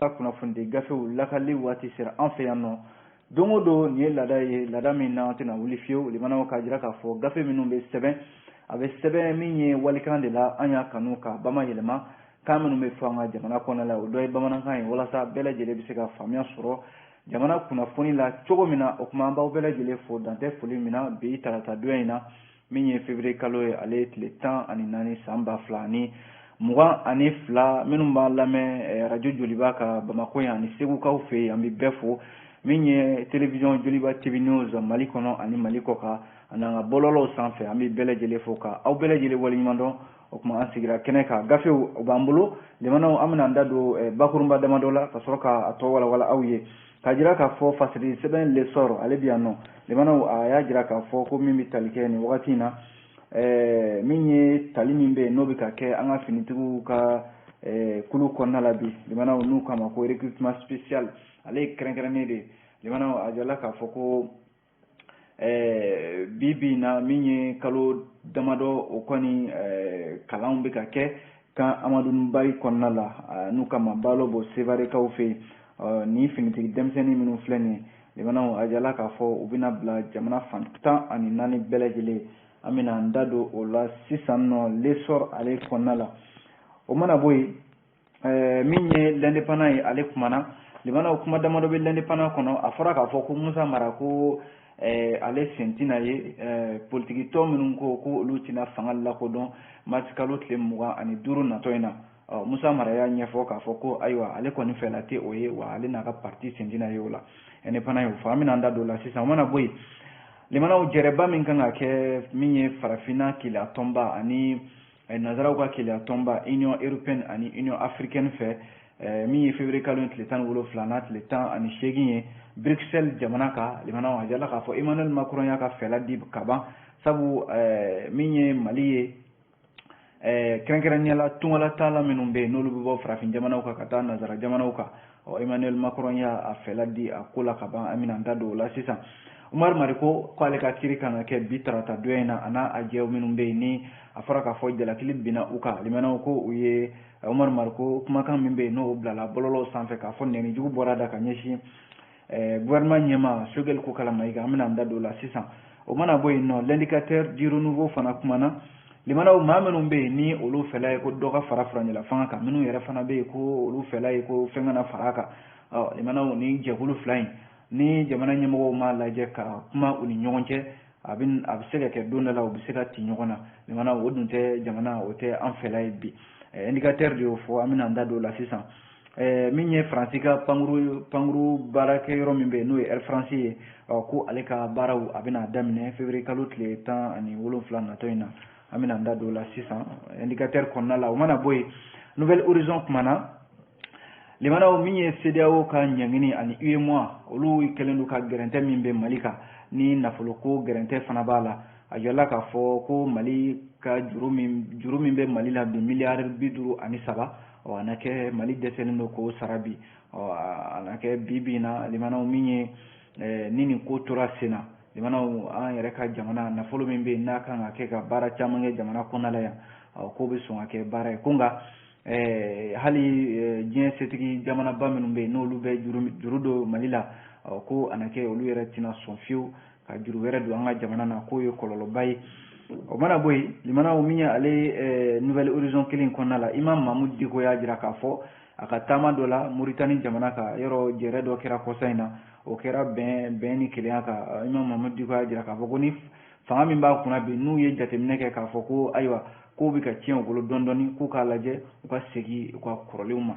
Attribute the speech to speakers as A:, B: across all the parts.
A: Kunnafonidi gafew lakali waati sera an fɛ yan nɔ. Don o don, nin ye laada ye, laada min na an tɛna wuli fiyewu. Limanaw, k'a jira k'a fɔ gafe minnu bɛ sɛbɛn, a bɛ sɛbɛn min ye walikan de la, an y'a kanu ka bama yɛlɛma kan minnu bɛ fɔ an ka jamana kɔnɔna la, o dɔ ye bamanankan ye, walasa bɛɛ lajɛlen bɛ se ka faamuya sɔrɔ jamana kunnafoni la cogo min na. O tuma, an b'aw bɛɛ lajɛlen fo dantɛ foli min na bi tarata donya in na, min ye février kalo ye, ale ye tile 14 san 2022. Minnu b'an lamɛn radio Joliba ka Bamakɔ yan ani Segukaw fɛ yen, an bɛ bɛɛ fo. Min ye télévision Joliba TV News Mali kɔnɔ ani Mali kɔ kan, ani an ka bɔlɔlɔw sanfɛ, an bɛ bɛɛ lajɛlen fo ka aw bɛɛ lajɛlen waleɲuman dɔn. O tuma, an sigira kɛnɛ kan, gafew o b'an bolo. Limanaw, an bɛna an da don bakurunba damadɔ la ka sɔrɔ k'a tɔ walawala aw ye, k'a jira k'a fɔ fasiri sɛbɛn L'Essor, ale bɛ yan nɔ. Limanaw, a y'a jira k'a fɔ ko min bɛ tali kɛ nin wagati in na, min ye tali min bɛ yen, n'o bɛ ka kɛ an ka finitigiw ka kulu kɔnɔna la bi, limanaw, n'u k'a ma ko recrutement spécial, ale ye kɛrɛnkɛrɛnnen de ye. Limanaw, a jirala k'a fɔ ko bi bi in na, min ye kalo damadɔ o kɔni, kalanw bɛ ka kɛ kan Amadu Bari kɔnɔna la, n'u k'a ma Balobo Sevarekaw fɛ yen. Ni finitigi denmisɛnnin minnu filɛ nin ye, limanaw, a jirala k'a fɔ u bɛna bila jamana fan 14 bɛɛ lajɛlen. An bɛna an da don o la sisan nɔ L'Essor ale kɔnɔna la. O mana bɔ yen, min ye L'Indépendant ye, ale kumana. Limanaw, kuma damadɔ bɛ L'Indépendant kɔnɔ. A fɔra k'a fɔ ko Musa Mara ko ale sen tɛna ye politiki tɔn minnu ko ko olu tɛna fanga lakodɔn mars kalo tile 25 natɔ in na. Musa Mara y'a ɲɛfɔ k'a fɔ ko ayiwa, ale kɔni fɛla tɛ o ye wa, ale n'a ka parti sen tɛna ye o la. Indépendant y'o fɔ, an bɛna an da don o la sisan. O mana bɔ yen, limanaw, jɛrɛba min kan ka kɛ min ye Farafinna Keleya tɔnba ani nanzaraw ka Keleya tɔnba, Union européenne ani Union africaine fɛ, min ye février kalo in tile 17 n'a tile 18 ye Bruxelles jamana kan, limanaw, a jirala k'a fɔ Emmanuel Macron y'a ka fɛla di ka ban, sabu min ye Mali ye, kɛrɛnkɛrɛnnenya la tungalataala minnu bɛ yen, n'olu bɛ bɔ farafin jamanaw kan ka taa nanzara jamanaw kan, ɔ Emmanuel Macron y'a fɛla di a ko la ka ban. An bɛna an da don o la sisan. Umaru Mariko ko ale ka kiiri kan ka kɛ bi tarata donya in na, a n'a a jɛw minnu bɛ yen, ni a fɔra k'a fɔ jalakili binna u kan. Limanaw, ko u ye Umaru Mariko kumakan min bɛ yen, n'o bilala bɔlɔlɔw sanfɛ k'a fɔ nɛni jugu bɔra da ka ɲɛsin gouvernement ɲɛmaa Choguel Kokalla Maïga, an bɛna an da don o la sisan. O mana bɔ yen nɔ, L'Indicateur du Renouveau fana kumana. Limanaw, maa minnu bɛ yen, ni olu fɛla ye ko dɔ ka fara furancɛla fanga kan, minnu yɛrɛ fana bɛ yen ko olu fɛla ye ko fɛn kana fara a kan, ɔ limanaw, ni jɛkulu fila in, ni jamana ɲɛmɔgɔw m'a lajɛ ka kuma u ni ɲɔgɔn cɛ, a bɛ se ka kɛ don dɔ la u bɛ se ka ci ɲɔgɔn na. Limanaw, o dun tɛ jamana, o tɛ an fɛla ye bi. Indicateur de y'o fɔ, an bɛna an da don o la sisan. Min ye Faransi ka pankuru baarakɛ yɔrɔ min bɛ yen, n'o ye Air France ye, ɔ ko ale ka baaraw a bɛna daminɛ février kalo tile 17 natɔ in na. An bɛna an da don o la sisan Indicateur kɔnɔna la. O mana bɔ yen, Nouvel Horizon kumana. Limanaw, min ye CEDEAO ka ɲangini ani UEMOA, olu kɛlen don ka gɛrɛntɛ min bɛ Mali kan, ni nafoloko gɛrɛntɛ fana b'a la, a jirala k'a fɔ ko Mali ka juru min bɛ Mali la bi, miliyari 53, ɔ a na kɛ Mali dɛsɛlen don k'o sara bi. Ɔ a na kɛ bi bi in na, limanaw, min ye ni nin ko tora sen na, limanaw, an yɛrɛ ka jamana nafolo min bɛ yen, n'a kan ka kɛ ka baara caman kɛ jamana kɔnɔna la yan, ɔ k'o bɛ sɔn ka kɛ baara ye ko. Nka hali diɲɛ setigi jamanaba minnu bɛ yen, n'olu bɛ juru don Mali la, ɔ ko a na kɛ olu yɛrɛ tɛna sɔn fiyewu ka juru wɛrɛ don an ka jamana na, k'o ye kɔlɔlɔba ye. O mana bɔ yen, limanaw, min ye ale Nouvel Horizon kelen kɔnɔna la, Imam Mahmoud Dicko y'a jira k'a fɔ a ka taama dɔ la Moritani jamana kan, yɔrɔ jɛrɛ dɔ kɛra kɔsa in na, o kɛra bɛn ni kelenya kan. Imam Mahmoud Dicko y'a jira k'a fɔ ko ni fanga min b'a kunna bi, n'u ye jateminɛ kɛ k'a fɔ ko ayiwa, k'o bɛ ka tiɲɛ u bolo dɔɔni dɔɔni, k'u k'a lajɛ u ka segin u ka kɔrɔlenw ma.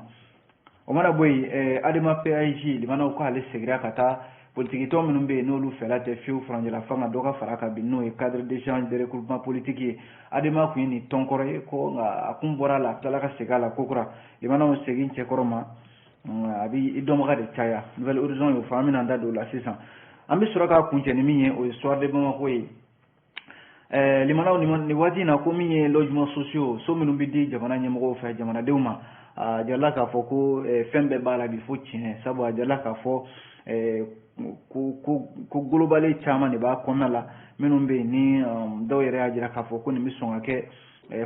A: O mana bɔ yen, ADEMA PASJ, limanaw, k'ale seginna ka taa politiki tɔn minnu bɛ yen, n'olu fɛla tɛ fiyewu furancɛla fanga dɔ ka fara kan bi, n'o ye Cadre d'échange de regroupement politique ye. ADEMA kun ye nin tɔn kɔrɔ ye ko, nka a kun bɔra a la, a tilala ka segin a la kokura. Limanaw, segin cɛkɔrɔ ma, a bɛ i dɔnbaga de caya. Nouvel Horizon y'o fɔ, an bɛna an da don o la sisan. An bɛ sɔrɔ k'a kuncɛ ni min ye, o ye Soir de Bamako ye. Limanaw, nin waati in na, ko min ye logements sociaux, so minnu bɛ di jamana ɲɛmɔgɔw fɛ jamanadenw ma, a jirala k'a fɔ ko fɛn bɛɛ b'a la bi fo tiɲɛ, sabu a jirala k'a fɔ ko golobali caman de b'a kɔnɔna la, minnu bɛ yen, ni dɔw yɛrɛ y'a jira k'a fɔ ko nin bɛ sɔn ka kɛ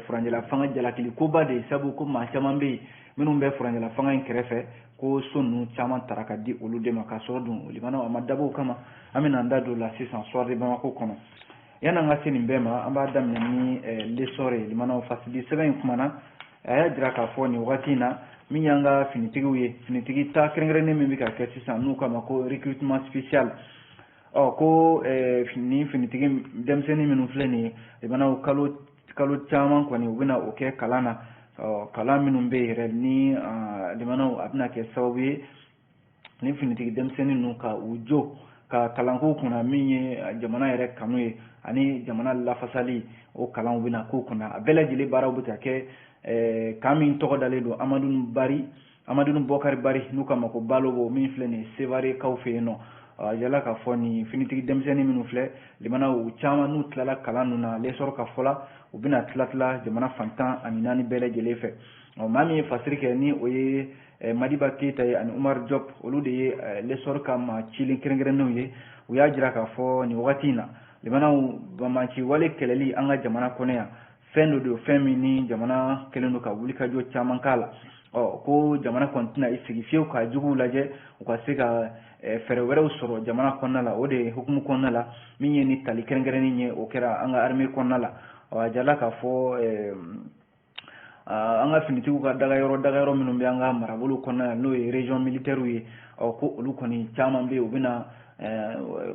A: furancɛla fanga jalakili koba de ye, sabu ko maa caman bɛ yen minnu bɛ furancɛla fanga in kɛrɛfɛ. ko so ninnu caman tara ka di olu de ma, k'a sɔrɔ dun limanaw a ma dabɔ o kama. An bɛna an da don la sisan Soir de Bamako kɔnɔ. Yan'an ka se nin bɛɛ ma, an b'a daminɛ ni L'Essor ye. Limanaw, fasidi sɛbɛn in kumana, a y'a jira k'a fɔ nin wagati in na, min y'an ka finitigiw ye, finitigi ta kɛrɛnkɛrɛnnen min bɛ ka kɛ sisan n'u k'a ma ko recrutement spécial, ɔ ko nin finitigi denmisɛnnin minnu filɛ nin ye, limanaw, kalo kalo caman kɔni u bɛna o kɛ kalan na. Ɔ kalan minnu bɛ yen yɛrɛ ni limanaw, a bɛna kɛ sababu ye ni finitigi denmisɛnnin ninnu ka u jo ka kalanko kunna, min ye jamana yɛrɛ kanu ye ani jamana lafasali, o kalanw bɛna k'o kunna. A bɛɛ lajɛlen baaraw bɛ ka kɛ kan min tɔgɔ dalen don Amadu Bari, Amadu Bɔkari Bari, n'u k'a ma ko Balobo, min filɛ nin ye Sevarekaw fɛ yen nɔ. A yala k'a fɔ nin finitigi denmisɛnnin minnu filɛ, limanaw, caman n'u tilala kalan ninnu na, L'Essor ka fɔ la, u bɛna tila tila jamana fan 14 bɛɛ lajɛlen fɛ. Ɔ maa min ye fasiri kɛ, ni o ye Madiba Keyita ye ani Umar Diop, olu de ye L'Essor ka maa cilen kɛrɛnkɛrɛnnenw ye. U y'a jira k'a fɔ nin wagati in na, limanaw, banbaanci wale kɛlɛli an ka jamana kɔnɔ yan, fɛn dɔ don, fɛn min ni jamana kɛlen don ka wulikajɔ caman k'a la. Ɔ ko jamana kɔni tɛna i sigi fiyewu ka juguw lajɛ, u ka se ka fɛɛrɛ wɛrɛw sɔrɔ jamana kɔnɔna la. O de hukumu kɔnɔna la, min ye ni tali kɛrɛnkɛrɛnnen ye, o kɛra an ka armée kɔnɔna la. Ɔ a jirala k'a fɔ an ka finitigiw ka dagayɔrɔ dagayɔrɔ minnu bɛ an ka marabolo kɔnɔna la, n'o ye région militaire ye, ɔ ko olu kɔni caman bɛ yen, u bɛna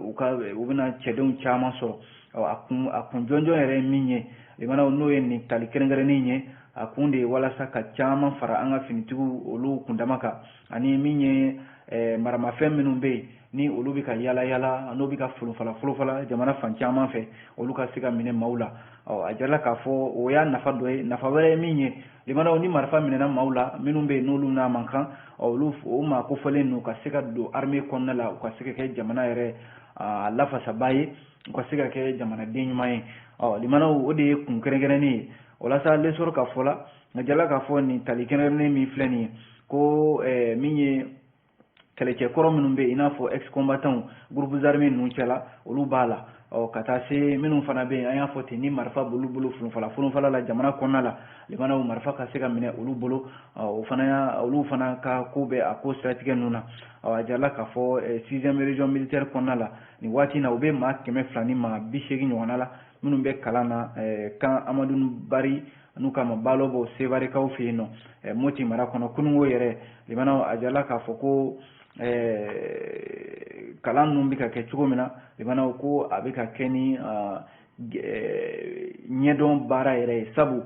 A: u ka u bɛna cɛdenw caman sɔrɔ. Ɔ a kun jɔnjɔn yɛrɛ ye min ye, limanaw, n'o ye nin tali kɛrɛnkɛrɛnnen ye, a kun de ye walasa ka caman fara an ka finitigiw olu kundama kan, ani min ye maramafɛn minnu bɛ yen ni olu bɛ ka yala yala, n'o bɛ ka folofala folofala jamana fan caman fɛ, olu ka se ka minɛ maaw la. Ɔ a jirala k'a fɔ o y'a nafa dɔ ye. Nafa wɛrɛ ye min ye, limanaw, ni marifa minɛna maaw la minnu bɛ yen n'olu n'a man kan, olu o maa kofɔlen ninnu ka se ka don armée kɔnɔna la, u ka se ka kɛ jamana yɛrɛ lafasaba ye, u ka se ka kɛ jamanaden ɲuman ye. Ɔ limanaw, o de ye kun kɛrɛnkɛrɛnnen ye. Walasa L'Essor ka fɔ la, nka jala k'a fɔ nin tali kɛrɛnkɛrɛnnen min filɛ nin ye, ko min ye kɛlɛcɛ kɔrɔ minnu bɛ yen, i n'a fɔ ex combattants, groupes armés ninnu cɛla, olu b'a la. Ɔ ka taa se minnu fana bɛ yen, an y'a fɔ ten, ni marifa b'olu bolo folofala folofala la jamana kɔnɔna la, limanaw, marifa ka se ka minɛ olu bolo, o fana y'a olu fana ka ko bɛ a ko siratigɛ ninnu na. Ɔ a jirala k'a fɔ sixième région militaire kɔnɔna la, nin waati in na, u bɛ maa 200 ni maa 80 ɲɔgɔnna la minnu bɛ kalan na kan Amadu Bari, n'u k'a ma Balobo, Sevarekaw fɛ yen nɔ, Moti mara kɔnɔ. Kununko yɛrɛ, limanaw, a jirala k'a fɔ ko kalan ninnu bɛ ka kɛ cogo min na, limanaw, ko a bɛ ka kɛ ni ɲɛdɔn baara yɛrɛ ye, sabu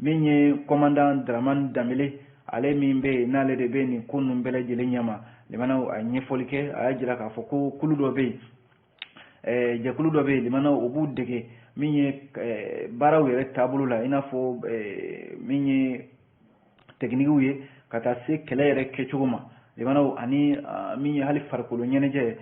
A: min ye commandant Dramane Danbele, ale min bɛ yen n'ale de bɛ nin ko ninnu bɛɛ lajɛlen ɲɛma, limanaw, a ye ɲɛfɔli kɛ. A y'a jira k'a fɔ ko kulu dɔ bɛ yen, jɛkulu dɔ bɛ yen, limanaw, o b'u dege min ye baaraw yɛrɛ taabolo la, i n'a fɔ min ye tɛkinikiw ye, ka taa se kɛlɛ yɛrɛ kɛcogo ma, limanaw, ani min ye hali farikolo ɲɛnajɛ.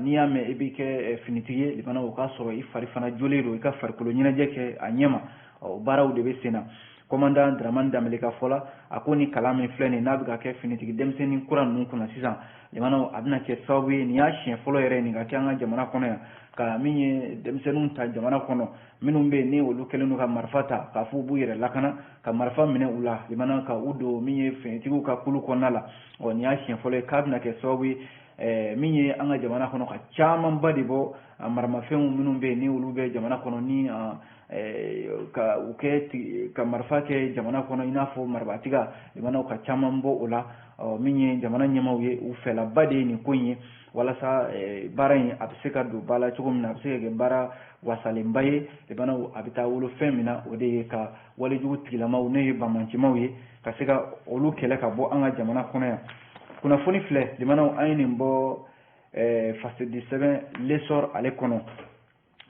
A: N'i y'a mɛn i bɛ kɛ finitigi ye, limanaw, o k'a sɔrɔ i fari fana jolen don, i ka farikolo ɲɛnajɛ kɛ a ɲɛ ma. O baaraw de bɛ sen na. Commandant Dramane Danbele ka fɔ la, a ko ni kalan min filɛ nin n'a bɛ ka kɛ finitigi denmisɛnnin kura ninnu kunna sisan, limanaw, a bɛna kɛ sababu ye, nin y'a siɲɛ fɔlɔ yɛrɛ nin ka kɛ an ka jamana kɔnɔ yan, ka min ye denmisɛnninw ta jamana kɔnɔ minnu bɛ yen ni olu kɛlen don ka marifa ta k'a fɔ u b'u yɛrɛ lakana, ka marifa minɛ u la, limana, ka u don min ye finitigiw ka kulu kɔnɔna la. Ɔ nin y'a siɲɛ fɔlɔ ye k'a bɛna kɛ sababu ye min ye an ka jamana kɔnɔ ka camanba de bɔ maramafɛnw minnu bɛ yen ni olu bɛ jamana kɔnɔ, ni ka u kɛ ka marifa kɛ jamana kɔnɔ, i n'a fɔ marabatiga, limanaw, ka caman bɔ o la. Min ye jamana ɲɛmaaw ye, u fɛlaba de ye nin ko in ye, walasa baara in a bɛ se ka don ba la cogo min na, a bɛ se ka kɛ baara wasalenba ye. Limanaw, a bɛ taa wolo fɛn min na, o de ye ka walejugu tigilamaw, n'o ye banbaancimaw ye, ka se ka olu kɛlɛ ka bɔ an ka jamana kɔnɔ yan. Kunnafoni filɛ, limanaw, an ye nin bɔ fasidi sɛbɛn L'Essor ale kɔnɔ.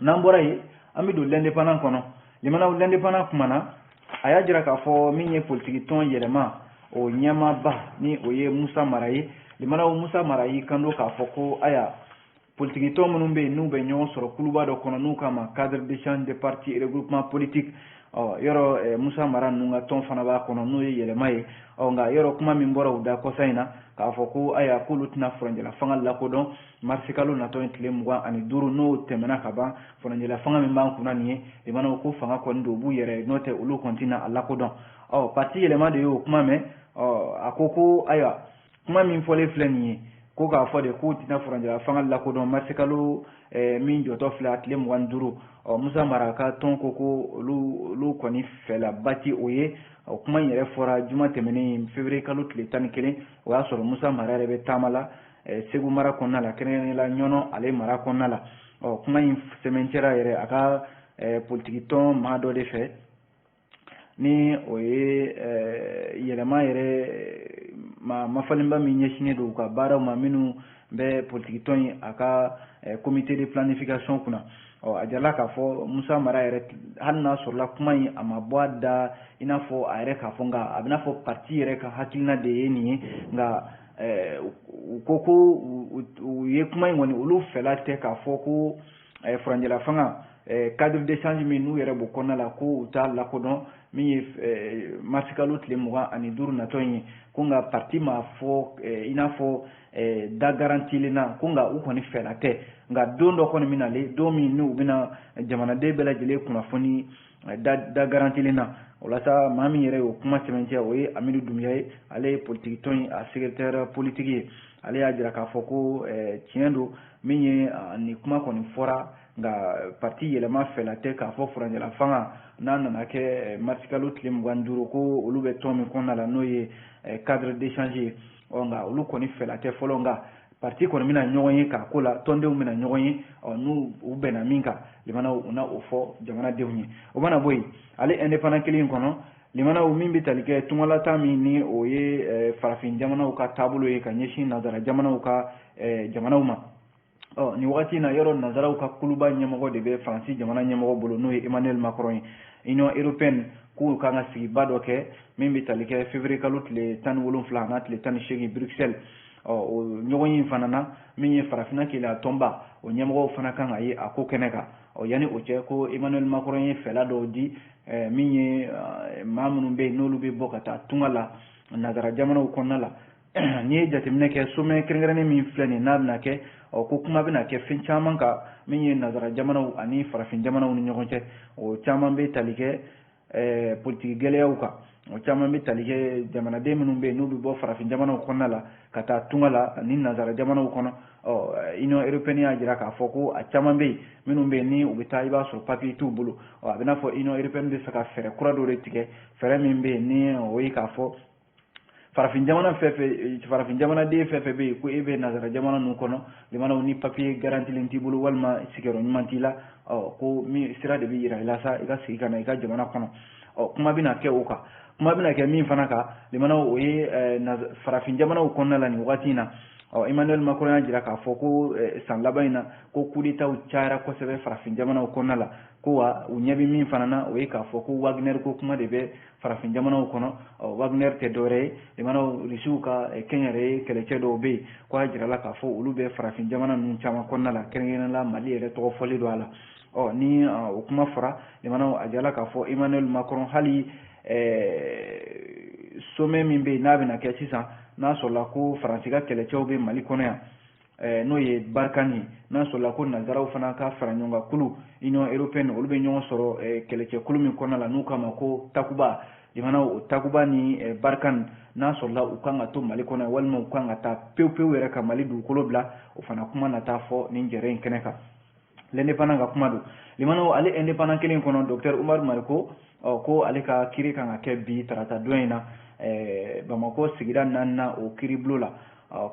A: N'an bɔra yen, an bɛ don L'Indépendant kɔnɔ. Limanaw, L'Indépendant kumana, a y'a jira k'a fɔ min ye politiki tɔn Yɛlɛma o ɲɛmaaba, ni o ye Musa Mara ye, limanaw, Musa Mara y'i kanto k'a fɔ ko aya politiki tɔn minnu bɛ yen n'u bɛ ɲɔgɔn sɔrɔ kuluba dɔ kɔnɔ, n'u k'a ma cadre d'échange de partis et regroupement politique, ɔ yɔrɔ Musa Mara ninnu ka tɔn fana b'a kɔnɔ, n'o ye Yɛlɛma ye. Ɔ nka yɔrɔ kuma min bɔra u da kɔsa in na k'a fɔ ko aya k'olu tɛna furancɛla fanga lakodɔn marisikalo natɔ ye tile 25, n'o tɛmɛna ka ban, furancɛla fanga min b'an kunna nin ye, limanaw, ko fanga kɔni don u b'u yɛrɛ, n'o tɛ olu kɔni tɛna a lakodɔn. Ɔ parti Yɛlɛma de y'o kuma mɛn. Ɔ a ko ko ayiwa, Kuma min fɔlen filɛ nin ye, ko k'a fɔ de k'u tɛna furancɛla fanga lakodɔn marisikalo min jɔtɔ filɛ a tile 25. Ɔ, Musa Mara ka tɔn ko ko olu kɔni fɛlaba ti o ye. O kuma in yɛrɛ fɔra juma tɛmɛnen, février kalo tile 11. O y'a sɔrɔ Musa Mara yɛrɛ bɛ taama la Segu mara kɔnɔna la, kɛrɛnkɛrɛnnenya la Ɲɔnɔ ale mara kɔnɔna la. Ɔ, kuma in sɛmɛncɛra yɛrɛ a ka politiki tɔn maa dɔ de fɛ, ni o ye yɛlɛma yɛrɛ ma mafalenba min ɲɛsinnen don u ka baaraw ma minnu bɛ politiki tɔn in a ka comité de planification kunna. Ɔ, a jirala k'a fɔ Musa Mara yɛrɛ, hali n'a sɔrɔla kuma in a ma bɔ a da i n'a fɔ a yɛrɛ k'a fɔ, nka a bɛ n'a fɔ parti yɛrɛ ka hakilina de ye nin ye. Nka u ko ko u ye kuma in kɔni, olu fɛla tɛ k'a fɔ ko furancɛla fanga cadre d'échange min n'u yɛrɛ b'o kɔnɔna la, ko u t'a lakodɔn min ye marisikalo tile 25 natɔ in ye. Ko nka parti m'a fɔ i n'a fɔ da garantilen na, ko nka u kɔni fɛla tɛ. Nka don dɔ kɔni bɛna le, don min n'u bɛna jamanaden bɛɛ lajɛlen kunnafoni da garantilen na. O la sa, maa min yɛrɛ y'o kuma sɛbɛntiya, o ye Amidu Dunbiya ye. Ale ye politiki tɔn in a secrétaire politique ye. Ale y'a jira k'a fɔ ko tiɲɛ don min ye nin kuma kɔni fɔra, nka parti yɛlɛma fɛla tɛ k'a fɔ furancɛla fanga n'a nana kɛ marisikalo tile 25, ko olu bɛ tɔn min kɔnɔna la, n'o ye cadre d'échange ye. Ɔ, nka olu kɔni fɛla tɛ fɔlɔ, nka parti kɔni bɛna ɲɔgɔn ye k'a ko la, tɔndenw bɛna ɲɔgɔn ye. Ɔ, n'u u bɛnna min kan, limanaw, u na o fɔ jamanadenw ye. O mana bɔ yen, ale Indépendant kelen in kɔnɔ, limanaw, min bɛ tali kɛ tungalata min ni o ye farafin jamanaw ka taabolo ye ka ɲɛsin nanzara jamanaw ka jamanaw ma. Ɔ, nin wagati in na, yɔrɔ nanzaraw ka kuluba ɲɛmɔgɔ de bɛ Faransi jamana ɲɛmɔgɔ bolo, n'o ye Emmanuel Macron ye. Union européenne k'u kan ka sigiba dɔ kɛ min bɛ tali kɛ février kalo tile 17 n'a tile 18 Bruxelles. Ɔ, o ɲɔgɔn ye fana na, min ye farafinna kelenya tɔnba, o ɲɛmɔgɔw fana kan ka ye a ko kɛnɛ kan. Ɔ, yanni o cɛ, ko Emmanuel Macron ye fɛla dɔw di min ye maa minnu bɛ yen n'olu bɛ bɔ ka taa tunga la nanzara jamanaw kɔnɔna la. N'i ye jateminɛ kɛ, sommet kɛrɛnkɛrɛnnen min filɛ nin n'a bɛna kɛ, ɔ, ko kuma bɛna kɛ fɛn caman kan min ye nanzara jamanaw ani farafin jamanaw ni ɲɔgɔn cɛ. O caman bɛ tali kɛ politiki gɛlɛyaw kan, o caman bɛ tali kɛ jamanaden minnu bɛ yen n'u bɛ bɔ farafin jamanaw kɔnɔna la ka taa tunga la ani nanzara jamanaw kɔnɔ. Ɔ, Union européenne y'a jira k'a fɔ ko a caman bɛ yen minnu bɛ yen ni u bɛ taa, i b'a sɔrɔ papier t'u bolo. Ɔ, a bɛ n'a fɔ Union européenne bɛ fɛ ka fɛɛrɛ kura dɔ de tigɛ, fɛɛrɛ min bɛ yen ni o ye k'a fɔ farafin jamana fɛn fɛn, farafin jamanaden fɛn fɛn bɛ yen ko e bɛ nanzara jamana ninnu kɔnɔ, limanaw, ni papier garantilen t'i bolo walima sigiyɔrɔ ɲuman t'i la, ɔ, ko min sira de bɛ yira i la sa, i ka segin ka na i ka jamana kɔnɔ. Ɔ, kuma bɛna kɛ o kan. Kuma bɛna kɛ min fana kan, limanaw, o ye farafin jamanaw kɔnɔna la nin wagati in na. Ɔ, Emmanuel Macron y'a jira k'a fɔ ko san laban in na, ko coup d'état cayara kosɛbɛ farafin jamanaw kɔnɔna la. Ko wa u ɲɛ bɛ min fana na, o ye k'a fɔ ko Wagner ko kuma de bɛ farafin jamanaw kɔnɔ. Ɔ, Wagner tɛ dɔwɛrɛ ye, limanaw, Rusiw ka kɛnyɛrɛye kɛlɛcɛ dɔw bɛ yen, ko a jirala k'a fɔ olu bɛ farafin jamana ninnu caman kɔnɔna la, kɛrɛnkɛrɛnnenya la Mali yɛrɛ tɔgɔ fɔlen don a la. Ɔ, ni o kuma fɔra, limanaw, a jirala k'a fɔ Emmanuel Macron, hali sommet min bɛ yen n'a bɛna kɛ sisan, n'a sɔrɔla ko Faransi ka kɛlɛcɛw bɛ Mali kɔnɔ yan, n'o ye Barkhane ye, n'a sɔrɔla ko nanzaraw fana ka fara ɲɔgɔn kan kulu Union européenne, olu bɛ ɲɔgɔn sɔrɔ kɛlɛcɛkulu min kɔnɔna la n'u k'a ma ko Takuba, limanaw, o Takuba ni Barkhane, n'a sɔrɔla u kan ka to Mali kɔnɔ walima u kan ka taa pewu pewu yɛrɛ ka Mali dugukolo bila, o fana kuma na taa fɔ nin jɛrɛ in kɛnɛ kan. L'Indépendant ka kuma don, limanaw. Ale Indépendant kelen kɔnɔ, docteur Umaru Mariko, ɔ, ko ale ka kiiri kan ka kɛ bi tarata don in na Bamakɔ sigida naaninan o kiiribulon la,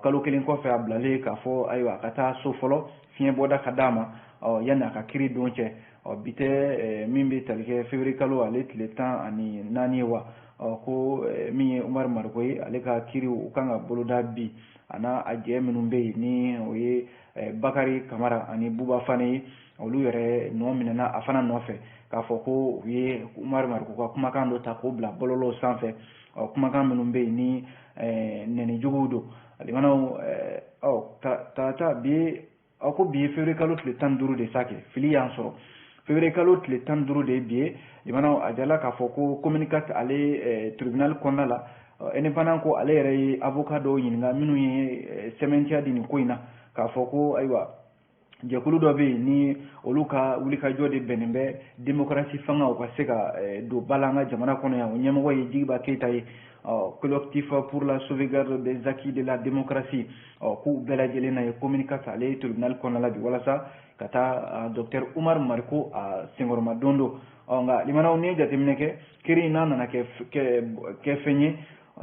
A: kalo kelen kɔfɛ a bilalen k'a fɔ ayiwa a ka taa so fɔlɔ, fiɲɛ bɔda ka d'a ma, ɔ, yanni a ka kiiri don cɛ. Ɔ, bi tɛ min bɛ tali kɛ février kalo ale tile 14 ye wa. Ɔ, ko min ye Umaru Mariko ye, ale ka kiiri u kan ka boloda bi, a n'a a jɛ minnu bɛ yen ni o ye Bakari Kamara ani Buba Fane ye, olu yɛrɛ nɔ minɛna a fana nɔfɛ k'a fɔ ko u ye Umaru Mariko ka kumakan dɔ ta k'o bila bɔlɔlɔw sanfɛ. Ɔ, kumakan minnu bɛ yen ni nɛnijuguw don, limanaw. Ɔ, tarata bi, ɔ, ko bi ye février kalo tile 15 de sa kɛ, fili y'an sɔrɔ, février kalo tile 15 de ye bi ye. Limanaw, a jala k'a fɔ ko communicat ale tribunal kɔnɔna la, Indépendant ko ale yɛrɛ ye avocat dɔw ɲininka minnu ye sɛmɛntiya di nin ko in na, k'a fɔ ko ayiwa Jɛkulu dɔ bɛ yen ni olu ka wulikajɔ de bɛnnen bɛ démocratie fanga u ka se ka don ba la an ka jamana kɔnɔ yan, o ɲɛmɔgɔ ye Jigiba Keyita ye. Collectif pour la sauvegarde des acquis de la démocratie, k'u bɛɛ lajɛlen na ye commune 4 ale ye tribunal kɔnɔna la bi walasa ka taa docteur Umar Mariko a senkɔrɔma don don. Nka limanaw, n'i ye jateminɛ kɛ, kiiri in n'a nana kɛ fɛn ye,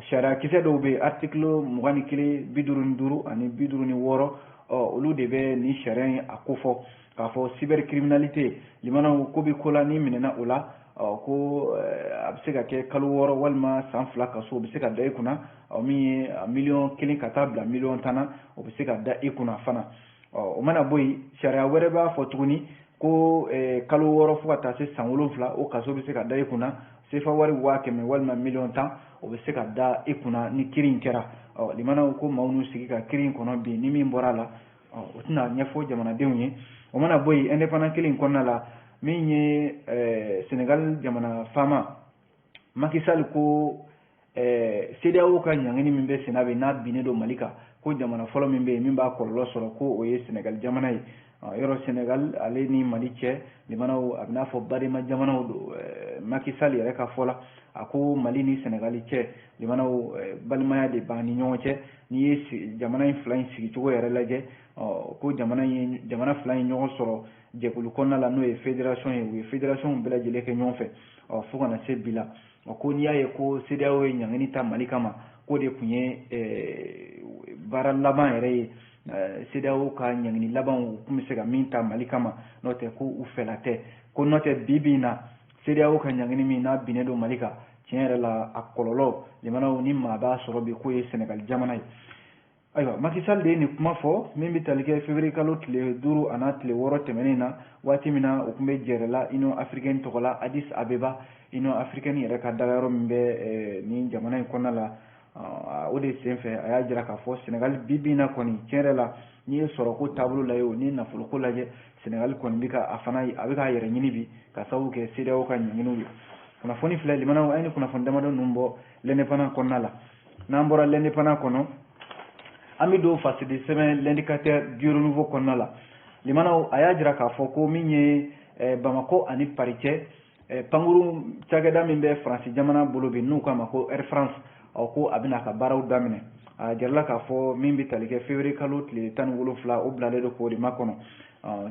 A: sariya kisɛ dɔw bɛ yen, article 21, 55 ani 56, olu de bɛ nin sariya in a kofɔ k'a fɔ cybercriminalité. Limanaw, ko bɛ ko la ni minɛna o la, ko a bɛ se ka kɛ kalo 6 walima san 2 kaso, o bɛ se ka da i kunna. Min ye miliyɔn 1 ka taa bila miliyɔn 10 na, o bɛ se ka da i kunna fana. O mana bɔ yen, sariya wɛrɛ b'a fɔ tuguni ko kalo 6 fo ka taa se san 7, o kaso bɛ se ka da i kunna, sefa wari 100 000 walima miliyɔn 10, o bɛ se ka da i kunna ni kiiri in kɛra. Limanaw, ko maaw n'u sigi ka kiiri in kɔnɔ bi, ni min bɔra a la, o tɛna ɲɛfɔ jamanadenw ye. O mana bɔ yen, Indépendant kelen in kɔnɔna la, min ye Senegal jamana faama Macky Sall ko CEDEAO ka ɲangini min bɛ senna bi, n'a binnen don Mali kan, ko jamana fɔlɔ min bɛ yen min b'a kɔlɔlɔ sɔrɔ, ko o ye Senegal jamana ye. Yɔrɔ Senegal ale ni Mali cɛ, limanaw, a bɛ n'a fɔ badema jamanaw don. Macky Sall yɛrɛ ka fɔ la, a ko Mali ni Senegal cɛ, limanaw, balimaya de b'an ni ɲɔgɔn cɛ. N'i ye jamana in fila in sigicogo yɛrɛ lajɛ, ko jamana in, jamana fila in ɲɔgɔn sɔrɔ jɛkulu kɔnɔna la, n'o ye fédération ye, u ye fédération bɛɛ lajɛlen kɛ ɲɔgɔn fɛ fo ka na se bi la. Ko n'i y'a ye ko CEDEAO ye ɲangini ta Mali kama, k'o de tun ye baara laban yɛrɛ ye, CEDEAO ka ɲangini laban u tun bɛ se ka min ta Mali kama, n'o tɛ ko u fɛla tɛ. Ko n'o tɛ, bi bi in na, CEDEAO ka ɲangini min n'a binnen don Mali kan, tiɲɛ yɛrɛ la, a kɔlɔlɔ, limanaw, ni maa b'a sɔrɔ bi, k'o ye Senegal jamana ye. Ayiwa, Macky Sall de ye nin kuma fɔ min bɛ tali kɛ février kalo tile 5 a n'a tile 6 tɛmɛnen na, waati min na u tun bɛ jɛrɛ la Union africaine tɔgɔ la Addis Abeba, Union africaine yɛrɛ ka dagayɔrɔ min bɛ nin jamana in kɔnɔna la. O de senfɛ a y'a jira k'a fɔ Senegal bi bi in na kɔni, tiɲɛ yɛrɛ la, n'i ye sɔrɔko taabolo lajɛ o ni nafoloko lajɛ, Senegal kɔni bɛ ka a fana a bɛ k'a yɛrɛ ɲini bi ka sababu kɛ CEDEAO ka ɲanginiw ye. Kunnafoni filɛ, limanaw, an ye ni kunnafoni damadɔ ninnu bɔ L'Indépendant kɔnɔna la. N'an bɔra L'Indépendant kɔnɔ, an bɛ don fasidi sɛbɛn L'Indicateur du Renouveau kɔnɔna la. Limanaw, a y'a jira k'a fɔ ko min ye Bamakɔ ani Paris cɛ, pankuru cakɛda min bɛ Faransi jamana bolo bi, n'u k'a ma ko Air France, ko a bɛna a ka baaraw daminɛ. A jirala k'a fɔ min bɛ tali kɛ février kalo tile 17, o bilalen don k'o de makɔnɔ.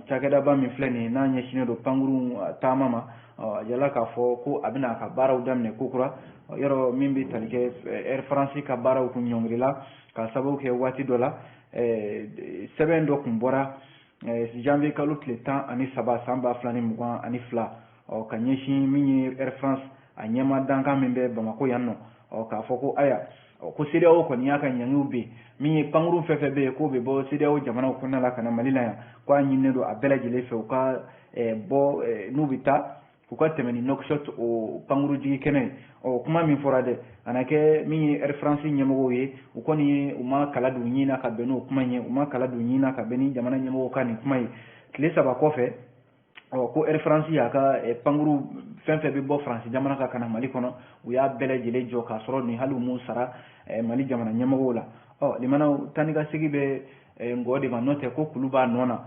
A: Cakɛdaba min filɛ nin ye, n'a ɲɛsinnen don pankuru taama ma, a jirala k'a fɔ ko a bɛna a ka baaraw daminɛ kokura. Yɔrɔ min bɛ tali kɛ Air France ka baaraw kun ɲɔngirila ka sababu kɛ waati dɔ la sɛbɛn dɔ kun bɔra janvier kalo tile 13 san 2022, ka ɲɛsin min ye Air France a ɲɛma dankan min bɛ Bamakɔ yan nɔ, k'a fɔ ko aya, ko CEDEAO kɔni y'a ka ɲangiw ben, min ye pankuru fɛn fɛn bɛ yen k'o bɛ bɔ CEDEAO jamanaw kɔnɔna la ka na Mali la yan, ko a ɲininen don a bɛɛ lajɛlen fɛ u ka bɔ, n'u bɛ taa, u ka tɛmɛ ni Nouakchott o pankuru jigi kɛnɛ ye. Kuma min fɔra dɛ, a na kɛ min ye Air France ɲɛmɔgɔw ye, u kɔni u ma kala don ɲin na ka bɛn n'o kuma in ye, u ma kala don ɲin na ka bɛn ni jamana ɲɛmɔgɔw ka nin kuma ye. Tile 3 kɔfɛ, ko Air France y'a ka pankuru fɛn fɛn bɛ bɔ Faransi jamana kan ka na Mali kɔnɔ, u y'a bɛɛ lajɛlen jɔ k'a sɔrɔ nin hali u m'u sara Mali jamana ɲɛmɔgɔw la. Limanaw, taa ni ka segin bɛ ngɔ de ma, n'o tɛ ko kulu b'a nɔ na.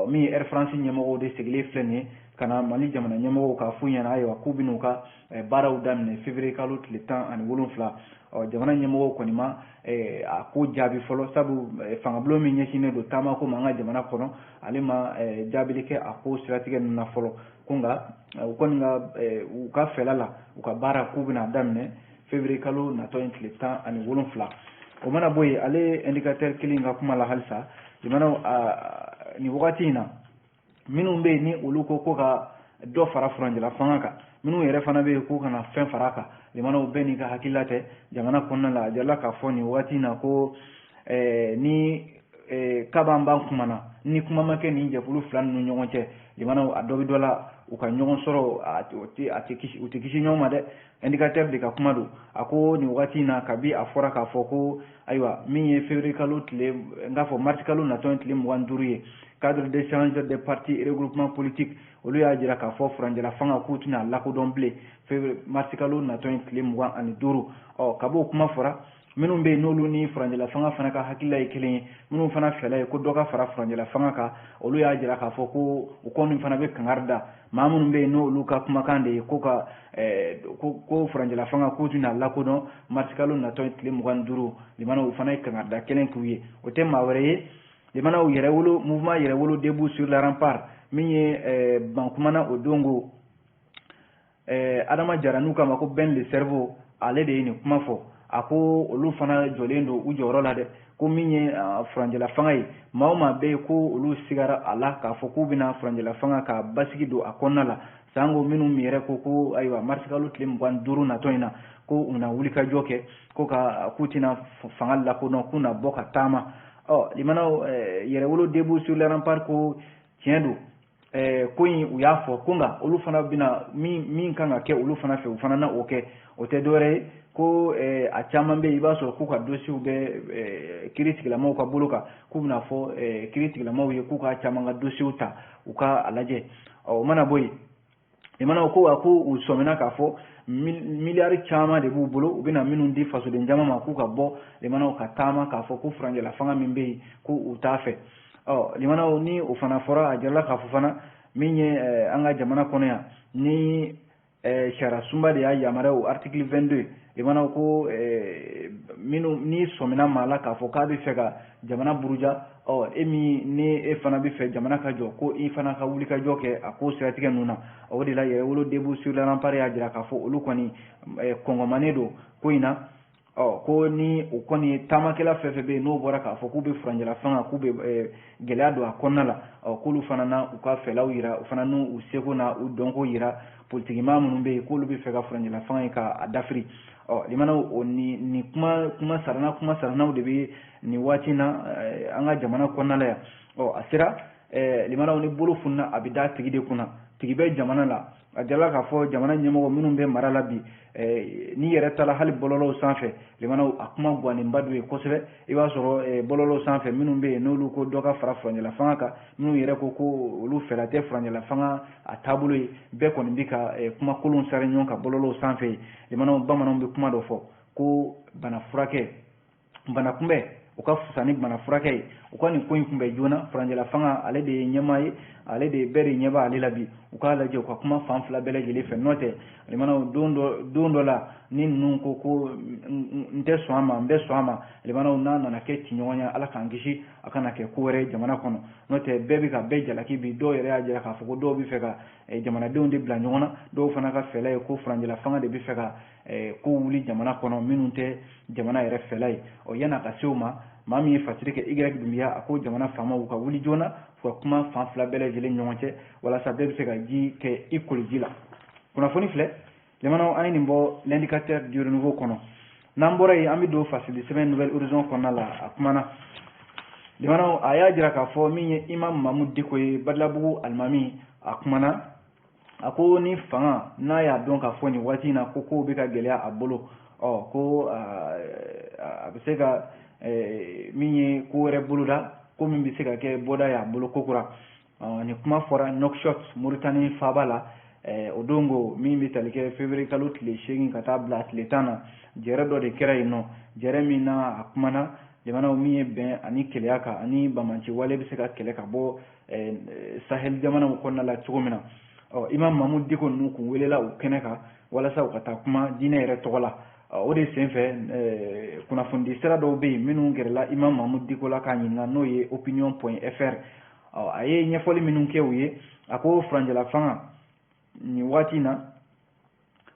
A: Min ye Air France ɲɛmɔgɔw de sigilen filɛ nin ye ka na Mali jamana ɲɛmɔgɔw k'a f'u ɲɛna, ayiwa, k'u bɛn'u ka baaraw daminɛ février kalo tile 17. Jamana ɲɛmɔgɔw kɔni ma a ko jaabi fɔlɔ, sabu fangabulon min ɲɛsinnen don taamako ma an ka jamana kɔnɔ, ale ma jaabili kɛ a ko siratigɛ ninnu na fɔlɔ. Ko nka u kɔni ka u ka fɛla la, u ka baara k'u bɛna daminɛ février kalo natɔ in tile 17. O mana bɔ yen, ale Indicateur kelen ka kuma la halisa, jamanaw, nin wagati in na, minnu bɛ yen ni olu ko ko ka dɔ fara furancɛla fanga kan, minnu yɛrɛ fana bɛ yen k'u kana fɛn fara a kan, limanaw, bɛɛ n'i ka hakilila tɛ jamana kɔnɔna la. A jirala k'a fɔ nin wagati in na ko ni kaban b'an kuma na, ni kuma ma kɛ nin jɛkulu fila ninnu ɲɔgɔn cɛ, limanaw, a dɔ bɛ dɔ la, u ka ɲɔgɔn sɔrɔ, a tɛ kisi, u tɛ kisi ɲɔgɔn ma dɛ. Indicateur de ka kuma don. A ko nin wagati in na, kabi a fɔra k'a fɔ ko ayiwa, min ye février kalo tile, n k'a fɔ mars kalo natɔ tile 25 ye, cadre d'échange des partis et regroupements politiques, olu y'a jira k'a fɔ furancɛla fanga k'u tɛna lakodɔn bilen février mars kalo natɔ tile 25. Kab'o kuma fɔra. Minnu bɛ yen n'olu ni furancɛla fanga fana ka hakilila ye kelen ye, minnu fana fɛla ye ko dɔ ka fara furancɛla fanga kan, olu y'a jira k'a fɔ ko u kɔni fana bɛ kangari da maa minnu bɛ yen n'olu ka kumakan de ye ko ka ko furancɛla fanga k'u tɛna lakodɔn marisikalo natɔ tile 25. Limanaw, u fana ye kangari da kelen k'u ye. O tɛ maa wɛrɛ ye, limanaw, Yɛrɛwolo, Mouvement Yɛrɛwolo Debout sur la Rempart, min ye bankumana o don ko Adama Jara n'u k'a ma ko Ben le Cerveau, ale de ye nin kuma fɔ. A ko olu fana jɔlen don u jɔyɔrɔ la dɛ, ko min ye furancɛla fanga ye, maa o maa bɛ yen ko olu sigara a la k'a fɔ k'u bɛna furancɛla fanga ka basigi don a kɔnɔna la, sango minnu yɛrɛ ko ayiwa, marisikalo tile 25 natɔ in na, ko u na wulikajɔ kɛ, ko ka k'u tɛna fanga lakodɔn, k'u na bɔ ka taama. Ɔ limanaw, Yɛrɛwolo Debout sur les Remparts ko tiɲɛ don, ko in u y'a fɔ ko nka olu fana bɛna min kan ka kɛ olu fana fɛ, u fana na o kɛ. O tɛ dɔwɛrɛ ye ko a caman bɛ yen, i b'a sɔrɔ k'u ka dosiw bɛ kiiri tigilamaw ka bolo kan, k'u bɛna fɔ kiiri tigilamaw ye k'u ka caman ka dosiw ta, u ka a lajɛ. Ɔ o mana bɔ yen, limanaw, ko a ko u sɔmina k'a fɔ miliyari caman de b'u bolo, u bɛna minnu di fasoden jama ma k'u ka bɔ, limanaw, ka taama k'a fɔ ko furancɛla fanga min bɛ yen, ko u t'a fɛ. Ɔ limanaw, ni o fana fɔra, a jirala k'a fɔ fana min ye an ka jamana kɔnɔ yan ni sariya sunba de y'a yamaruya, o article 22, limanaw, ko minnu ni sɔmina maa la k'a fɔ k'a bɛ fɛ ka jamana buruja, ɔ e min ni e fana bɛ fɛ jamana ka jɔ, ko i fana ka wulikajɔ kɛ a ko siratigɛ ninnu na. O de la Yɛrɛwolo Debout sur les Remparts y'a jira k'a fɔ olu kɔni kɔngɔmanen don ko in na. Ɔ ko ni o kɔni taamakɛla fɛn fɛn bɛ yen n'o bɔra k'a fɔ k'u bɛ furancɛla fanga, k'u bɛ gɛlɛya don a kɔnɔna la, ɔ k'olu fana na u ka fɛlaw yira, u fana n'u seko na u dɔnko yira politikimaa minnu bɛ yen k'olu bɛ fɛ ka furancɛla fanga in k'a dafiri. Ɔ limanaw, o ni kuma kuma sarana kuma saranaw de bɛ nin waati in na an ka jamana kɔnɔna la yan. Ɔ a sera, limanaw, ni bolo fununa, a bɛ da tigi de kunna, tigi bɛ jamana la. A jala k'a fɔ jamana ɲɛmɔgɔ minnu bɛ mara la bi, n'i yɛrɛ taara hali bɔlɔlɔw sanfɛ, limanaw, a kuma guwanenba don yen kosɛbɛ. I b'a sɔrɔ bɔlɔlɔw sanfɛ, minnu bɛ yen n'olu ko dɔ ka fara furancɛla fanga kan, minnu yɛrɛ ko ko olu fɛla tɛ furancɛla fanga a taabolo ye, bɛɛ kɔni bɛ ka kuma kolon sari ɲɔgɔn kan bɔlɔlɔw sanfɛ yen. Limanaw, bamananw bɛ kuma dɔ fɔ ko bana furakɛ, bana kunbɛn o ka fisa ni bana furakɛ ye. U ka nin ko in kunbɛn joona. Furancɛla fanga, ale de ye ɲɛmaa ye, ale de bɛɛ de ɲɛ b'ale la bi. U k'a lajɛ u ka kuma fan fila bɛɛ lajɛlen fɛ, n'o tɛ, limanaw, don dɔ la ni ninnu ko ko n tɛ sɔn a ma, n bɛ sɔn a ma, limanaw, n'a nana kɛ ciɲɔgɔnya, Ala k'an kisi, a kana kɛ ko wɛrɛ ye jamana kɔnɔ. N'o tɛ, bɛɛ bɛ ka bɛɛ jalaki bi. Dɔw yɛrɛ y'a jira k'a fɔ ko dɔw bɛ fɛ ka jamanadenw de bila ɲɔgɔn na, dɔw fana ka fɛla ye ko furancɛla fanga de bɛ fɛ ka ko wuli jamana kɔnɔ minnu tɛ jamana yɛrɛ fɛla ye. Ɔ yan'a ka se o ma, maa min ye fasiri kɛ, Y Dunbiya, a ko jamana faamaw ka wuli joona, u ka kuma fan fila bɛɛ lajɛlen ɲɔgɔn cɛ, walasa bɛɛ bɛ se ka ji kɛ i koliji la. Kunnafoni filɛ, limanaw, an ye nin bɔ L'Indicateur du Renouveau kɔnɔ. N'an bɔra yen, an bɛ don fasili sɛbɛn Nouvel Horizon kɔnɔna la. A kumana, limanaw, a y'a jira k'a fɔ min ye Imam Mamu Diko ye, Badilabugu alimami, a kumana, a ko ni fanga n'a y'a dɔn k'a fɔ nin waati in na ko kow bɛ ka gɛlɛya a bolo, ɔ ko a bɛ se ka min ye ko wɛrɛ boloda, ko min bɛ se ka kɛ bɔda y'a bolo kokura. Nin kuma fɔra Nouakchott, Moritani faaba la, o don ko min bɛ tali kɛ février kalo tile 8 ka taa bila tile 10 na. Jɛrɛ dɔ de kɛra yen nɔ, jɛrɛ min na a kumana, jamanaw, min ye bɛn ani keleya kan ani bamanci wale bɛ se ka kɛlɛ ka bɔ Sahel jamanaw kɔnɔna la cogo min na. Ɔ Imam Mamu Diko ninnu kun welela o kɛnɛ kan walasa u ka taa kuma diinɛ yɛrɛ tɔgɔ la. O de senfɛ, kunnafonidi sira dɔw bɛ yen minnu gɛrɛla Imam Mamu Diko la k'a ɲininka, n'o ye opinion.fr. A ye ɲɛfɔli minnu kɛ u ye, a ko furancɛla fanga nin waati in na,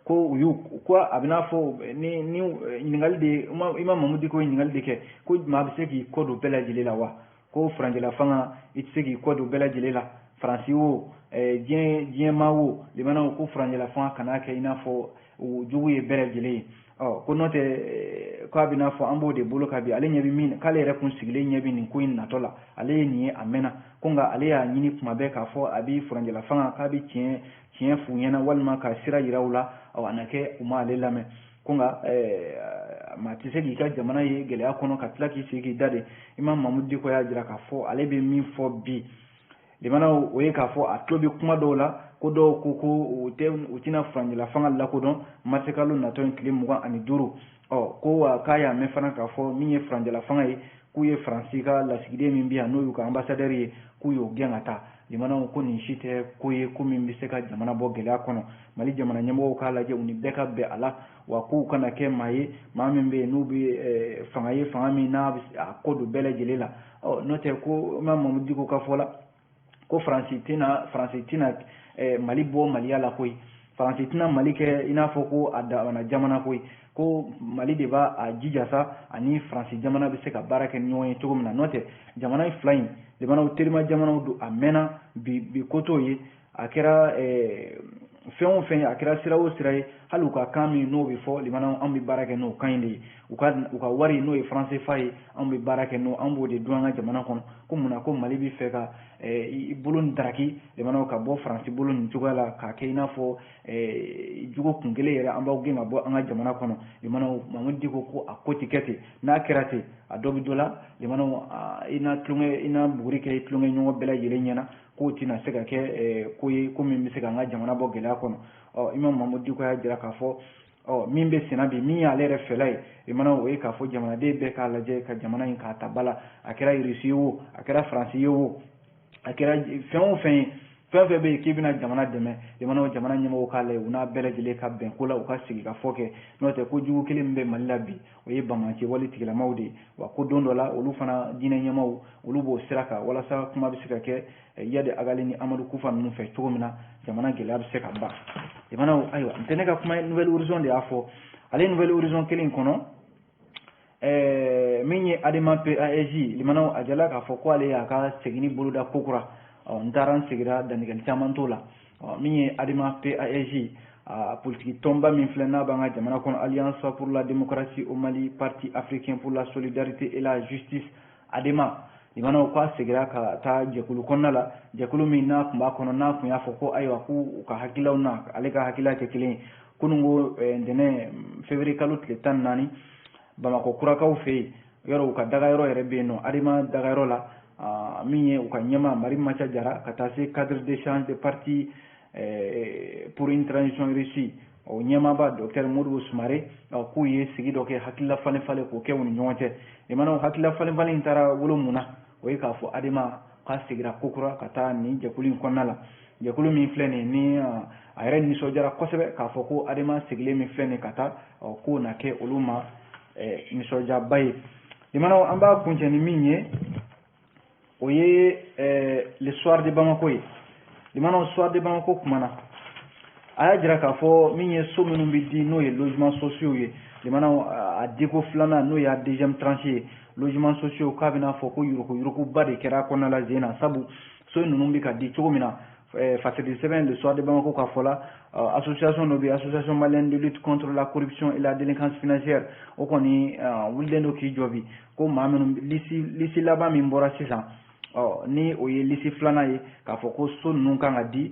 A: ko u y'u ko a bɛ n'a fɔ ni ɲininkali de, Imam Mamu Diko ye ɲininkali de kɛ ko maa bɛ se k'i kɔ don bɛɛ lajɛlen la wa? Ko furancɛla fanga, i tɛ se k'i kɔ don bɛɛ lajɛlen la, Faransi o, diɲɛ maa o, limanaw, ko furancɛla fanga kana kɛ i n'a fɔ o jugu ye bɛɛ lajɛlen ye. Ɔ ko n'o tɛ, k'a bɛ n'a fɔ an b'o de bolo ka bi, ale ɲɛ bɛ min, k'ale yɛrɛ kun sigilen ɲɛ bɛ nin ko in natɔ la, ale ye nin ye a mɛnna, ko nka ale y'a ɲini tuma bɛɛ k'a fɔ a bɛ furancɛla fanga k'a bɛ tiɲɛ tiɲɛ f'u ɲɛna walima ka sira yira u la, ɔ a na kɛ u ma ale lamɛn. Ko nka maa tɛ se k'i ka jamana ye gɛlɛya kɔnɔ ka tila k'i sigi k'i da de. Imam Mamu Diko y'a jira k'a fɔ ale bɛ min fɔ bi, limanaw, o ye k'a fɔ a tulo bɛ kuma dɔw la ko dɔw ko ko u tɛ, u tɛna furancɛla fanga lakodɔn marisikalo natɔ in tile 25. Ɔ ko wa k'a y'a mɛn fana k'a fɔ min ye furancɛla fanga ye, k'u ye Faransi ka lasigiden min bɛ yan, n'o y'u ka ambassadeur ye, k'u y'o gɛn ka taa. Limanaw, ko nin si tɛ ko ye ko min bɛ se ka jamana bɔ gɛlɛya kɔnɔ. Mali jamana ɲɛmɔgɔw k'a lajɛ, u ni bɛɛ ka bɛn a la, wa k'u kana kɛ maa ye, maa min bɛ yen n'u bɛ fanga ye, fanga min n'a bɛ a ko don bɛɛ lajɛlen la. Ɔ n'o tɛ, ko Imam Mamudu Diko ka fɔ la, ko Faransi tɛna Mali bɔ maliya la koyi. Faransi tɛna Mali kɛ i n'a fɔ ko a damana jamana koyi. Ko Mali de b'a a jija sa, ani Faransi jamana bɛ se ka baara kɛ ni ɲɔgɔn ye cogo min na. N'o tɛ, jamana fila in, jamanaw terima jamanaw don, a mɛnna. Bi bi ko t'o ye. A kɛra fɛn o fɛn ye, a kɛra sira o sira ye, hali u ka kan min n'o bɛ fɔ, limanaw, anw bɛ baara kɛ n'o kan in de ye. U ka wari, n'o ye franc CFA ye, anw bɛ baara kɛ n'o, anw b'o de dun an ka jamana kɔnɔ. Ko munna ko Mali bɛ fɛ ka i bolo nin daraki, limanaw, ka bɔ Faransi bolo nin cogoya la, k'a kɛ i n'a fɔ jugu kun kelen yɛrɛ, an b'aw gɛn ka bɔ an ka jamana kɔnɔ? Limanaw, Mamudu Diko ko a ko ti kɛ ten. N'a kɛra ten, a dɔ bɛ dɔ la. Limanaw, i na tulonkɛ, i na buguri kɛ i tulonkɛ ɲɔgɔn bɛɛ lajɛlen ɲɛna, k'o tɛna se ka kɛ ko ye ko min bɛ se k'an ka jamana bɔ gɛlɛya kɔnɔ. Ɔ Imam Mamudu Diko y'a jira k'a fɔ, ɔ min bɛ senna bi, min y'ale yɛrɛ fɛla ye, limanaw, o ye k'a fɔ jamanaden bɛɛ k'a lajɛ ka jamana in k'a ta ba la. A kɛra Irisi ye o, a kɛra Faransi ye o, a kɛra fɛn o fɛn ye, fɛn fɛn bɛ yen k'i bɛna jamana dɛmɛ, jamana jamana ɲɛmɔgɔw k'a lajɛ, u n'a bɛɛ lajɛlen ka bɛn ko la, u ka sigi ka fɔ kɛ. N'o tɛ, ko jugu kelen min bɛ Mali la bi, o ye banbaanci wale tigilamaw de ye. Wa ko don dɔ la, olu fana diinɛ ɲɛmaaw, olu b'o sira kan, walasa kuma bɛ se ka kɛ Iyad Ag Ghali ni Amadu Kufa ninnu fɛ cogo min na, jamana gɛlɛya bɛ se ka ban. Jamanaw, ayiwa, n tɛ ne ka kuma ye. Nouvel Horizon de y'a fɔ. Ale Nouvel Horizon kelen kɔnɔ, min ye ADEMA PASJ, limanaw, a jala k'a fɔ ko ale y'a ka seginni boloda kokura. Ɔ n taara n segira, dantigɛli caman t'o la. Ɔ min ye ADEMA PASJ, a politiki tɔnba min filɛ, n'a b'an ka jamana kɔnɔ, Alliance pour la démocratie au Mali, Parti africain pour la solidarité et la justice, ADEMA, limanaw, k'a segira ka taa jɛkulu kɔnɔna la, jɛkulu min n'a tun b'a kɔnɔ, n'a tun y'a fɔ ko ayiwa, k'u ka hakililaw n'a ale ka hakilila tɛ kelen ye. Kunun ko ntɛnɛn, février kalo tile 14, Bamakɔ kurakaw fɛ yen, yɔrɔ u ka dagayɔrɔ yɛrɛ bɛ yen nɔ, ADEMA dagayɔrɔ la, min ye u ka ɲɛmaa Mari Maca Jara, ka taa se cadre d'échange de parti pour une transition réussie, o ɲɛmaaba docteur Modibo Sumare, k'u ye sigi dɔ kɛ, hakilila falen falen k'o kɛ u ni ɲɔgɔn cɛ. Limanaw, hakilila falen falen in taara wolo mun na? O ye k'a fɔ ADEMA k'a segira kokura ka taa nin jɛkulu in kɔnɔna la, jɛkulu min filɛ nin ni a yɛrɛ nisɔndiyara kosɛbɛ k'a fɔ ko ADEMA sigilen min filɛ nin ka taa, k'o na kɛ olu ma nisɔndiyaba ye. Limanaw, an b'a kuncɛ ni min ye, o ye Le Soir de Bamako ye. Limanaw, Soir de Bamako kumana, a y'a jira k'a fɔ min ye so minnu bɛ di, n'o ye logements sociaux ye, limanaw, a diko filanan, n'o y'a deuxième tranche ye, logements sociaux, k'a bɛna fɔ ko yuruguyuruguba de kɛra a kɔnɔna la zen na. Sabu so ninnu bɛ ka di cogo min na, fasiri sɛbɛn Le Soir de Bamako ka fɔ la, association dɔ bɛ, Association malienne de lutte contre la corruption et la délinquance financière, o kɔni wulilen don k'i jɔ bi, ko maa minnu liste laban min bɔra sisan, ɔ ni o ye liste filanan ye, k'a fɔ ko so ninnu kan ka di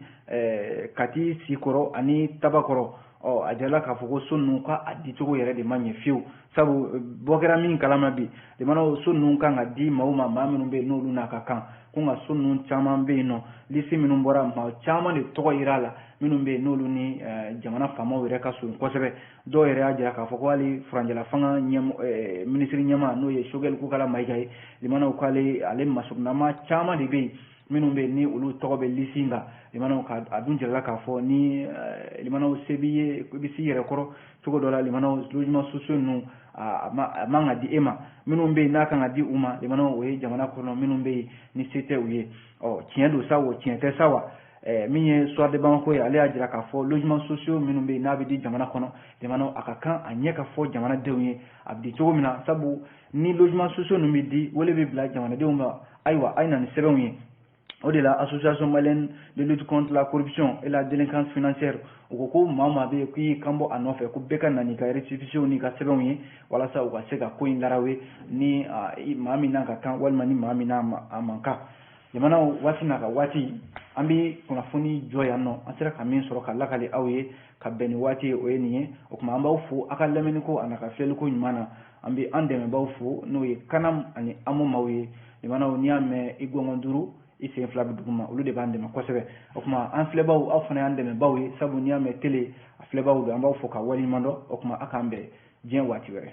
A: Kati Sikɔrɔ ani Tabakɔrɔ. Ɔ a jirala k'a fɔ ko so ninnu, ka a dicogo yɛrɛ de ma ɲɛ fiyewu. Sabu bɔ kɛra min kalama bi, limanaw, so ninnu kan ka di maaw ma, maa minnu bɛ yen n'olu n'a ka kan ko. Nka so ninnu caman bɛ yen nɔ, liste minnu bɔra, maa caman de tɔgɔ yira a la, minnu bɛ yen n'olu ni jamana faamaw yɛrɛ ka surun kosɛbɛ. Dɔw yɛrɛ y'a jira k'a fɔ ko hali furancɛla fanga ɲɛmɔgɔ, minisiri ɲɛmaa, n'o ye Choguel Kokalla Maïga ye, limanaw, k'ale ale masurunnama caman de bɛ yen minnu bɛ yen ni olu tɔgɔ bɛ liste in kan. Limanaw, ka a dun jirala k'a fɔ ni, limanaw, se b'i ye, i bɛ s'i yɛrɛ kɔrɔ cogo dɔ la. Limanaw, logements sociaux ninnu, a man ka di e ma. Minnu bɛ yen n'a kan ka di u ma, limanaw, o ye jamana kɔnɔ minnu bɛ yen ni se tɛ u ye. Ɔ tiɲɛ don sa o, tiɲɛ tɛ sa wa? Min ye Soir de Bamako ye, ale y'a jira k'a fɔ logements sociaux minnu bɛ yen n'a bɛ di jamana kɔnɔ, jamana, a ka kan a ɲɛ ka fɔ jamanadenw ye a bɛ di cogo min na. Sabu ni logements sociaux ninnu bɛ di, wele bɛ bila jamanadenw ma, ayiwa, a ye na ni sɛbɛnw ye. O de la, Association malienne de lutte contre la corruption et la délinquance financière, u ko ko maa o maa bɛ yen k'i y'i kan bɔ a nɔfɛ, ko bɛɛ ka na n'i ka récépissé n'i ka sɛbɛnw ye, walasa u ka se ka ko in larawe ni maa min n'a ka kan walima ni maa min n'a a man kan. Jamanaw, waati n'a ka waati, an bɛ kunnafoni jɔ yan nɔ. An sera ka min sɔrɔ ka lakali aw ye ka bɛn ni waati ye, o ye nin ye. O tuma, an b'aw fo aw ka lamɛnni ko a n'a ka filɛliko ɲuman na. An bɛ an dɛmɛbaaw fo, n'o ye Kanam ani Amo maaw ye. Jamanaw, n'i y'a mɛn i gɔngɔn duuru, i sen fila bɛ duguma, olu de b'an dɛmɛ kosɛbɛ. O tuma, an filɛbaw, aw fana y'an dɛmɛbaw ye, sabu n'i y'a mɛn télé, a filɛbaw don. An b'aw fo ka waleɲuman dɔn. O tuma, a k'an bɛn. Diɲɛ waati wɛrɛ.